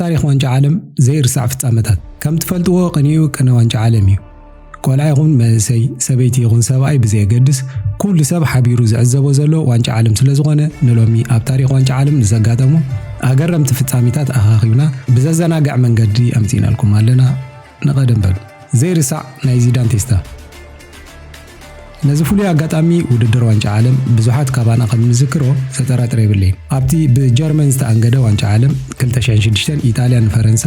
ታሪኽ ዋንጫ ዓለም ዘይርሳዕ ፍጻመታት። ከም ትፈልጥዎ፣ ቅንኡ ቅነ ዋንጫ ዓለም እዩ። ቆልዓ ይኹን መንእሰይ፣ ሰበይቲ ይኹን ሰብኣይ ብዘየገድስ፣ ኩሉ ሰብ ሓቢሩ ዝዕዘቦ ዘሎ ዋንጫ ዓለም ስለ ዝኾነ፣ ንሎሚ ኣብ ታሪኽ ዋንጫ ዓለም ንዘጋጠሙ ኣገረምቲ ፍጻሜታት ኣኻኺብና ብዘዘናግዕ መንገዲ ኣምጺእናልኩም ኣለና። ንቐደም በሉ። ዘይርሳዕ ናይ ዚዳን ቴስታ። ነዚ ፍሉይ ኣጋጣሚ ውድድር ዋንጫ ዓለም ብዙሓት ካባና ከም ንዝክሮ ዘጠራጥር የብለይን። ኣብቲ ብጀርመን ዝተኣንገደ ዋንጫ ዓለም ክልተ ሽሕን ሽዱሽተን፣ ኢጣልያ ንፈረንሳ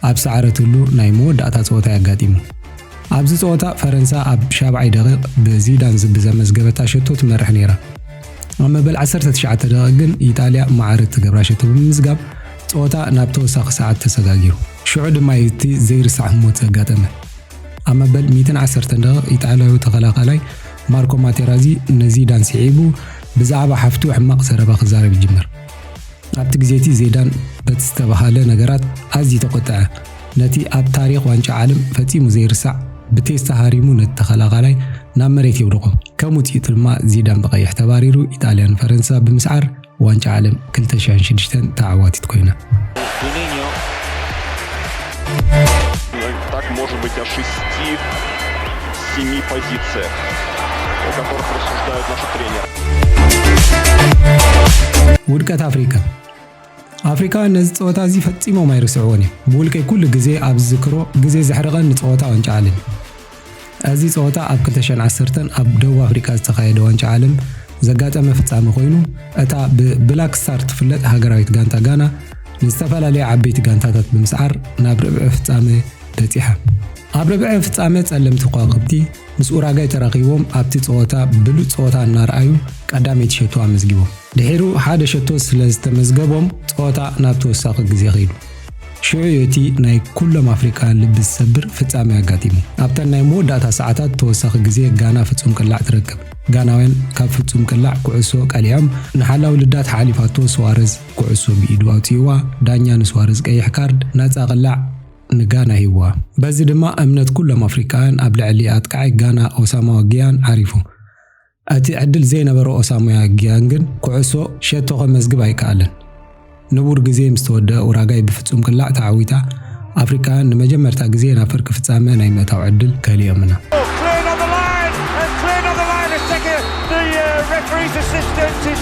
ኣብ ዝሰዓረትሉ ናይ መወዳእታ ጸወታ ኣጋጢሙ። ኣብዚ ጸወታ ፈረንሳ ኣብ ሻብዓይ ደቂቕ ብዚዳን ብዘመዝገበታ ሸቶ ትመርሕ ነይራ። ኣብ መበል ዓሰርተ ትሽዓተ ደቂቕ ግን ኢጣልያ ማዕረ እትገብራ ሸቶ ብምምዝጋብ ጸወታ ናብ ተወሳኺ ሰዓት ተሰጋጊሩ። ሽዑ ድማ እዩ እቲ ዘይርሳዕ ህሞት ዘጋጠመ። ኣብ መበል ሚእትን ዓሰርተን ደቂቕ ኢጣልያዊ ተኸላኻላይ ማርኮ ማቴራዚ ንዚዳን ስዒቡ ብዛዕባ ሓፍቱ ሕማቕ ዘረባ ክዛረብ ይጅምር። ኣብቲ ግዜ እቲ ዚዳን በቲ ዝተባህለ ነገራት ኣዝዩ ተቖጥዐ። ነቲ ኣብ ታሪኽ ዋንጫ ዓለም ፈጺሙ ዘይርሳዕ ብቴስታ ሃሪሙ ነቲ ተኸላኻላይ ናብ መሬት የውድቖ። ከም ውጽኢቱ ድማ ዚዳን ብቐይሕ ተባሪሩ፣ ኢጣልያን ፈረንሳ ብምስዓር ዋንጫ ዓለም ክልተ ሽሕን ሽዱሽተን ተዓዋቲት ኮይና። Так может быть о шести, семи позициях, о которых рассуждают наши тренеры. ውድቀት ኣፍሪካ። ኣፍሪካውያን ነዚ ጸወታ እዚ ፈጺሞም ኣይርስዕዎን እዮም። ብውልቀይ ኩሉ ግዜ ኣብ ዝዝክሮ ግዜ ዘሕርቐኒ ጸወታ ዋንጫ ዓለም እዩ። እዚ ጸወታ ኣብ ክልተ ሽሕን ዓሰርተን ኣብ ደቡብ ኣፍሪካ ዝተኻየደ ዋንጫ ዓለም ዘጋጠመ ፍጻመ ኮይኑ፣ እታ ብብላክ ስታር ትፍለጥ ሃገራዊት ጋንታ ጋና ንዝተፈላለያ ዓበይቲ ጋንታታት ብምስዓር ናብ ርብዒ ፍጻመ በጺሓ። ኣብ ርብዒ ፍጻመ ጸለምቲ ከዋኽብቲ ምስ ኡራጋይ ተራኺቦም ኣብቲ ጸወታ ብሉጽ ጸወታ እናረኣዩ ቀዳመይቲ ሸቶ ኣመዝጊቦም። ድሒሩ ሓደ ሸቶ ስለ ዝተመዝገቦም ጸወታ ናብ ተወሳኺ ግዜ ከይዱ። ሽዑ እዩ እቲ ናይ ኩሎም ኣፍሪቃውያን ልቢ ዝሰብር ፍጻመ ኣጋጢሙ። ኣብተን ናይ መወዳእታ ሰዓታት ተወሳኺ ግዜ ጋና ፍጹም ቅላዕ ትረክብ። ጋናውያን ካብ ፍጹም ቅላዕ ኩዕሶ ቀሊዖም ንሓላዊ ልዳት ሓሊፋቶ ስዋረዝ ኩዕሶ ብኢዱ ኣውጺእዋ። ዳኛ ንስዋረዝ ቀይሕ ካርድ፣ ናጻ ቅላዕ፣ ንጋና ሂብዋ። በዚ ድማ እምነት ኩሎም ኣፍሪቃውያን ኣብ ልዕሊ ኣጥቃዓይ ጋና ኦሳማ ጊያን ዓሪፉ። እቲ ዕድል ዘይነበሮ ኦሳማ ጊያን ግን ኩዕሶ ሸቶ ከመዝግብ ኣይከኣለን። ንቡር ግዜ ምስ ተወደአ ኡራጋይ ብፍጹም ቅላዕ ተዓዊታ፣ ኣፍሪቃውያን ንመጀመርታ ግዜ ናብ ፍርቂ ፍጻመ ናይ ምእታው ዕድል ከሊኦምና። Cleared on the line and cleared on the line. It's taken the uh, referee's assistance. Is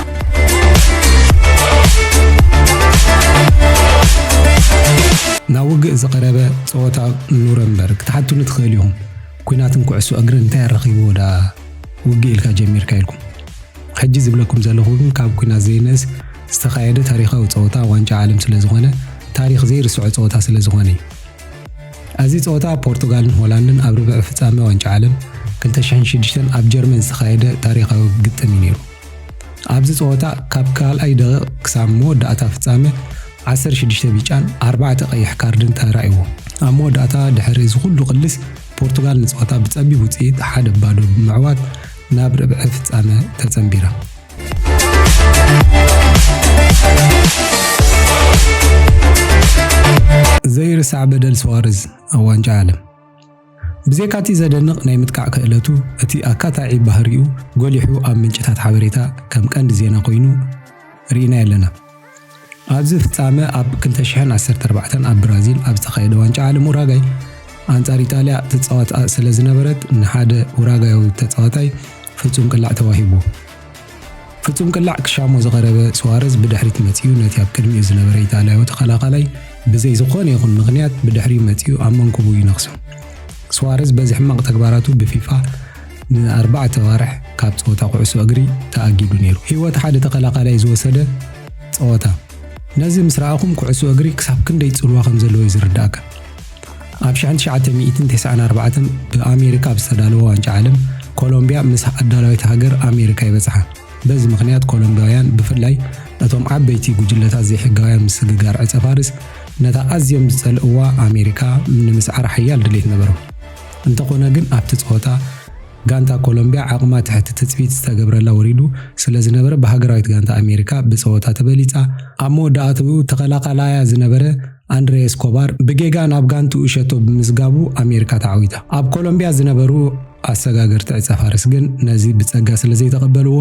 ናብ ውግእ ዝቐረበ ጸወታ ኑረምበርግ ክትሓቱኒ ትኽእል ኢኹም። ኲናትን ኩዕሶ እግርን እንታይ ኣራኺብዎ ደኣ ውግእ ኢልካ ጀሚርካ ኢልኩም። ሕጂ ዝብለኩም ዘለኹ ግን ካብ ኲናት ዘይንእስ ዝተኻየደ ታሪኻዊ ጸወታ ዋንጫ ዓለም ስለ ዝኾነ ታሪኽ ዘይርስዖ ጸወታ ስለ ዝኾነ እዩ። ኣብዚ ጸወታ ፖርቱጋልን ሆላንድን ኣብ ርብዒ ፍጻመ ዋንጫ ዓለም ክልተ ሽሕን ሽዱሽተን ኣብ ጀርመን ዝተኻየደ ታሪኻዊ ግጥም እዩ ነይሩ። ኣብዚ ጸወታ ካብ ካልኣይ ደቂቕ ክሳብ መወዳእታ ፍጻመ ዓሰርተ ሽዱሽተ ቢጫን ኣርባዕተ ቀይሕ ካርድን ተራእይዎ። ኣብ መወዳእታ ድሕሪ እዚ ኩሉ ቅልስ ፖርቱጋል ንጸወታ ብጸቢብ ውጽኢት ሓደ ባዶ ብምዕዋት ናብ ርብዒ ፍጻመ ተጸንቢራ። ዘይርሳዕ በደል ስዋረዝ ኣብ ዋንጫ ዓለም። ብዘይካቲ ዘደንቕ ናይ ምጥቃዕ ክእለቱ፣ እቲ ኣካታዒ ባህሪኡ ጎሊሑ ኣብ ምንጭታት ሓበሬታ ከም ቀንዲ ዜና ኮይኑ ርኢናዮ ኣለና። ኣብዚ ፍጻመ ኣብ ክልተ ሽሕን ዓሰርተ ኣርባዕተን ኣብ ብራዚል ኣብ ዝተኻየደ ዋንጫ ዓለም ኡራጋይ ኣንጻር ኢጣልያ ትጻወት ስለ ዝነበረት ንሓደ ኡራጋያዊ ተጻዋታይ ፍጹም ቅላዕ ተዋሂብዎ። ፍጹም ቅላዕ ክሻሞ ዝቐረበ ስዋረዝ ብድሕሪት መጺኡ ነቲ ኣብ ቅድሚኡ ዝነበረ ኢጣልያዊ ተኸላኻላይ ብዘይ ዝኾነ ይኹን ምኽንያት ብድሕሪኡ መጺኡ ኣብ መንኩቡ ይነኽሶ። ስዋረዝ በዚ ሕማቕ ተግባራቱ ብፊፋ ንኣርባዕተ ኣዋርሕ ካብ ጸወታ ኩዕሶ እግሪ ተኣጊዱ ነይሩ። ህይወት ሓደ ተኸላኻላይ ዝወሰደ ጸወታ። ነዚ ምስ ረኣኹም ኩዕሶ እግሪ ክሳብ ክንደይ ጽልዋ ከም ዘለዎ እዩ ዝርዳእካ። ኣብ ሽሕን ትሽዓተ ሚእትን ተስዓን ኣርባዕተን ብኣሜሪካ ኣብ ዝተዳለወ ዋንጫ ዓለም ኮሎምብያ ምስ ኣዳላዊት ሃገር ኣሜሪካ ይበጽሓ። በዚ ምኽንያት ኮሎምብያውያን ብፍላይ እቶም ዓበይቲ ጉጅለታት ዘይሕጋውያን ምስግጋር ዕጸ ፋርስ ነታ ኣዝዮም ዝጸልእዋ ኣሜሪካ ንምስዓር ሓያል ድሌት ነበሮም። እንተኾነ ግን ኣብቲ ጸወታ ጋንታ ኮሎምብያ ዓቕማ ትሕቲ ትጽቢት ዝተገብረላ ወሪዱ ስለ ዝነበረ ብሃገራዊት ጋንታ ኣሜሪካ ብጸወታ ተበሊጻ። ኣብ መወዳእትኡ ተኸላኻላያ ዝነበረ ኣንድሬ ኤስኮባር ብጌጋ ናብ ጋንትኡ ሸቶ ብምዝጋቡ ኣሜሪካ ተዓዊታ። ኣብ ኮሎምብያ ዝነበሩ ኣሰጋገርቲ ዕጸ ፋርስ ግን ነዚ ብጸጋ ስለ ዘይተቐበልዎ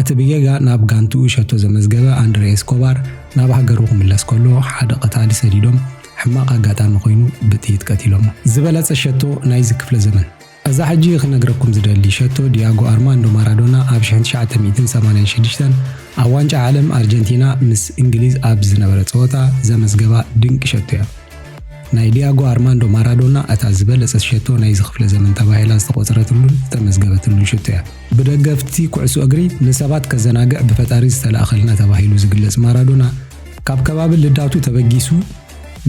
እቲ ብጌጋ ናብ ጋንትኡ ሸቶ ዘመዝገበ ኣንድሬ ኤስኮባር ናብ ሃገሩ ክምለስ ከሎ ሓደ ቀታሊ ሰዲዶም ሕማቕ ኣጋጣሚ ኮይኑ ብጥይት ቀቲሎሞ። ዝበለጸ ሸቶ ናይዚ ክፍለ ዘመን። እዛ ሕጂ ክነግረኩም ዝደሊ ሸቶ ዲያጎ ኣርማንዶ ማራዶና ኣብ ሽሕን ትሽዓተ ሚእትን ሰማንያን ሽዱሽተን ኣብ ዋንጫ ዓለም ኣርጀንቲና ምስ እንግሊዝ ኣብ ዝነበረ ጸወታ ዘመዝገባ ድንቂ ሸቶ እያ። ናይ ዲያጎ ኣርማንዶ ማራዶና እታ ዝበለጸት ሸቶ ናይዚ ክፍለ ዘመን ተባሂላ ዝተቖጸረትሉን ዝተመዝገበትሉን ሸቶ እያ። ብደገፍቲ ኩዕሶ እግሪ ንሰባት ከዘናግዕ ብፈጣሪ ዝተላእኸልና ተባሂሉ ዝግለጽ ማራዶና፣ ካብ ከባቢ ልዳቱ ተበጊሱ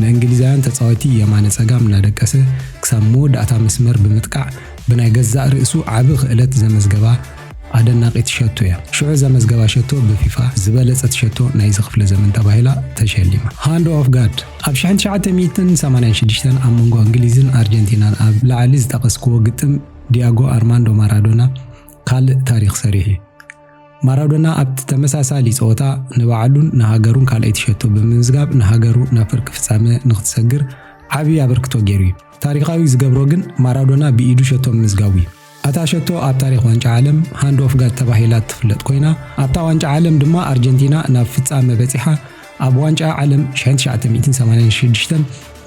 ንእንግሊዛውያን ተጻወቲ የማነ ጸጋም እናደቀሰ ክሳብ መወዳእታ መስመር ብምጥቃዕ ብናይ ገዛእ ርእሱ ዓቢ ክእለት ዘመዝገባ ኣደናቒት ሸቶ እያ። ሽዑ ዘመዝገባ ሸቶ ብፊፋ ዝበለጸት ሸቶ ናይዚ ክፍለ ዘመን ተባሂላ ተሸሊማ። ሃንድ ኦፍ ጋድ። ኣብ ሽሕን ትሽዓተ ሚእትን ሰማንያን ሽዱሽተን ኣብ መንጎ እንግሊዝን ኣርጀንቲናን ኣብ ላዕሊ ዝጠቐስክዎ ግጥም ዲያጎ ኣርማንዶ ማራዶና ካልእ ታሪኽ ሰሪሑ እዩ። ማራዶና ኣብቲ ተመሳሳሊ ጸወታ ንባዕሉን ንሃገሩን ካልኣይቲ ሸቶ ብምምዝጋብ ንሃገሩ ናብ ፍርቂ ፍጻመ ንኽትሰግር ዓቢ ኣበርክቶ ገይሩ እዩ። ታሪኻዊ ዝገብሮ ግን ማራዶና ብኢዱ ሸቶ ምምዝጋቡ እዩ። እታ ሸቶ ኣብ ታሪኽ ዋንጫ ዓለም ሃንድ ኦፍ ጋድ ተባሂላ እትፍለጥ ኮይና፣ ኣብታ ዋንጫ ዓለም ድማ ኣርጀንቲና ናብ ፍጻመ በጺሓ ኣብ ዋንጫ ዓለም ሽሕን ትሽዓተ ሚእትን ሰማንያን ሽዱሽተን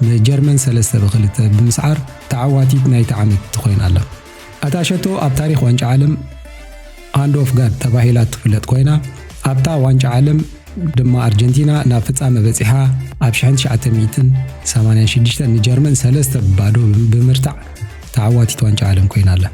ንጀርመን ሰለስተ ብክልተ ብምስዓር ተዓዋቲት ናይቲ ዓመት ኮይና ኣላ። እታ ሸቶ ኣብ ታሪኽ ዋንጫ ዓለም ሃንድ ኦፍ ጋድ ተባሂላ እትፍለጥ ኮይና፣ ኣብታ ዋንጫ ዓለም ድማ ኣርጀንቲና ናብ ፍጻመ በጺሓ ኣብ ሽሕን ትሽዓተ ሚእትን ሰማንያን ሽዱሽተን ንጀርመን ሰለስተ ብባዶ ብምርታዕ ተዓዋቲት ዋንጫ ዓለም ኮይና ኣላ።